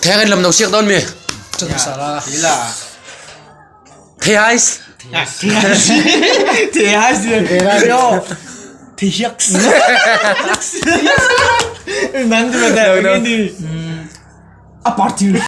Theng in lam no siak dawn mi. Thei hais. Thei hais yo. Thei hiak. Nan tu da ni. A party.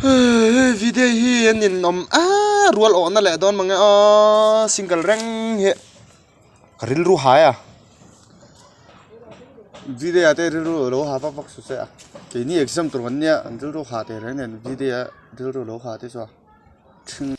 Hei video hi an ninawm a rual awhna leh dawn mange aw single reng hi ka rilru hai a video ah te rilru lo ha vak vak su se a keini exam tur kan nia an rilru ha teh reng nen video ah rilru lo ha te chuan ṭhing.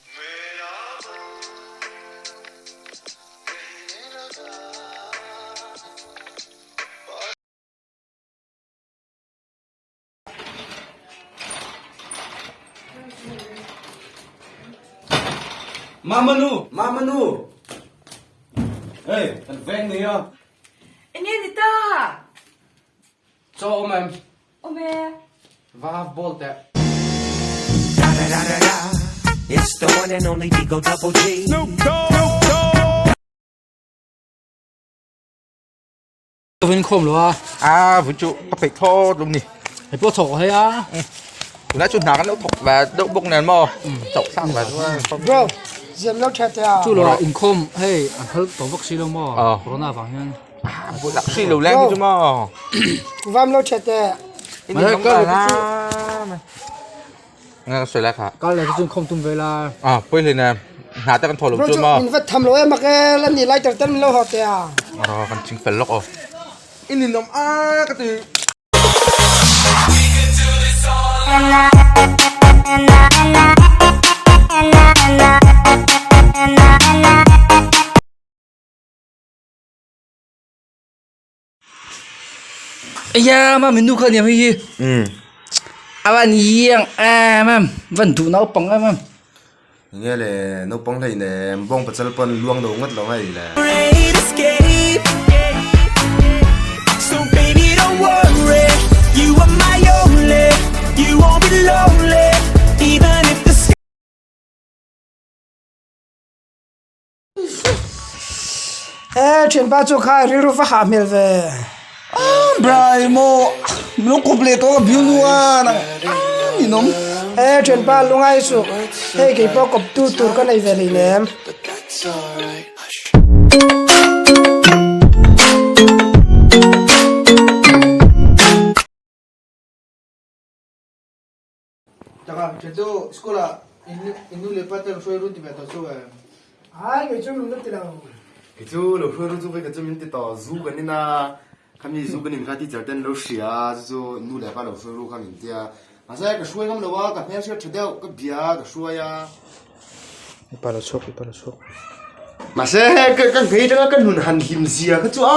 Mamanu, Mamanu. Hey, kan veng ni a. Enge ni ta? Chaw awm em? Awm e. Va half ball teh. It's the one and only Digo Double G. Vin khom lo a. A vun chu ka peih thlawt lum ni. Hei pawh thawk hei a. Tunah chu hna kan lo thawk ve deuh bawk nen maw. Chauh sang ve chu. Bro, ziam lo tha te a. Chu lo a inkhawm hei an phal tawh vak si lo maw. Corona vang hian. Bul lak si lo leng hi chu maw. Vam lo tha te. In in ka la. Nga sawi lai kha. Kal leh chu inkhawm tum ve la. A pawi hle nen hna te kan thaw lo chu maw. Min vat tham lo em mak e lan ni lighter ten min lo haw te a. Aw kan ching fel lawk aw. In in awm a ka ti. Aya ma minu kha niam hei hi avan iang em em van duh naupang em em. Enge le naupang hlei nen bawng pachal pawn luang lo ngawt lo mai le. He thianpa chu kha rilru va hah hmel ve. Brai maw min lo kawp leh tawh a bial nu a nang ninawm. He thianpa lungai suh hei kei pawh kawp tu tur ka nei ve hlei nem. Taka, ṭhen chu school ah in nu leh pa te lo hruai run ti ve tawh chu em? Ai, kei chu min lo ti lo. Kei chu lo hruai run chu vei ka chu min ti tawh, zu kan in a, khami zu kan in kha teacher ten lo hria a, chu chu nu leh pa lo hruai ru kha min ti a, mahse ka hruai ngam lo a, ka hmelhriat ṭha deuh, ka bia a, ka hruai a. I pa lo chhuak, i pa lo chhuak. Mahse ka nghei tanga ka nun han hlim zia kha chu a.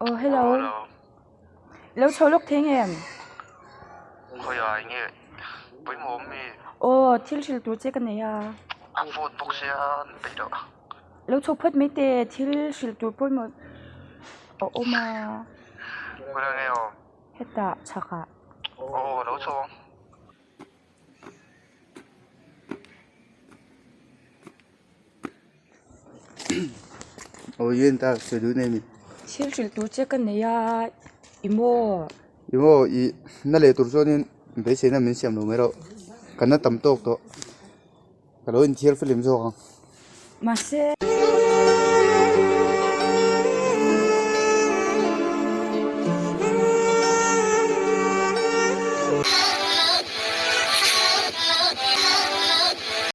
Oh hello. Lo chho lawk thei nge em? Khawiah enge pawimawh awm mi? Aw thil hrilh tur che ka nei a. A phone bawk sia an peih loh. Lo chho phawt mai teh thil hrilh tur pawimawh a awm a. Khawiah nge awm? Hetah chhakah. Aw lo chho ang. Aw yen ta sawi duh nei ni. Thil hrilh tur che ka nei a i maw. I maw i na leh tur chuanin beiseina min siam lo mai rawh ka na tam tawk tawh ka lo inthiar film zawk ang. Mahse.